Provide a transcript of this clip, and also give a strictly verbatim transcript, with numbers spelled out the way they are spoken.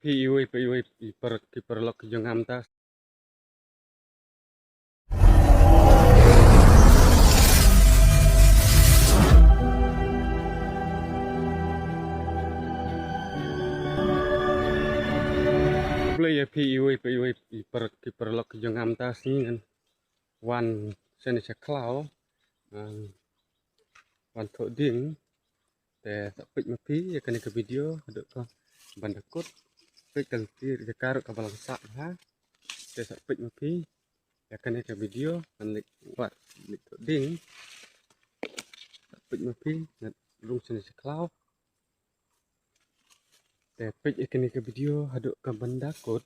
Phi iwei pa iwei i par ki paralok ki jong nga mynta. Khublei ïa phi iwei pa iwei i par ki paralok ki jong nga mynta. Sngi ngan wan shane sha khlaw, ah, wan thoh dieng. Te sa peit ma phi ïa kane ka video haduh ka ban da kut. Peit ka lynti jaka ruh kaba la sah ha. Te sa peit ma phi ïa kane ka video ngan leit wad leit thoh dieng. Sa peit ma phi ngan rung shane sha khlaw. Te peit ïa kane ka video haduh ka ban da kut.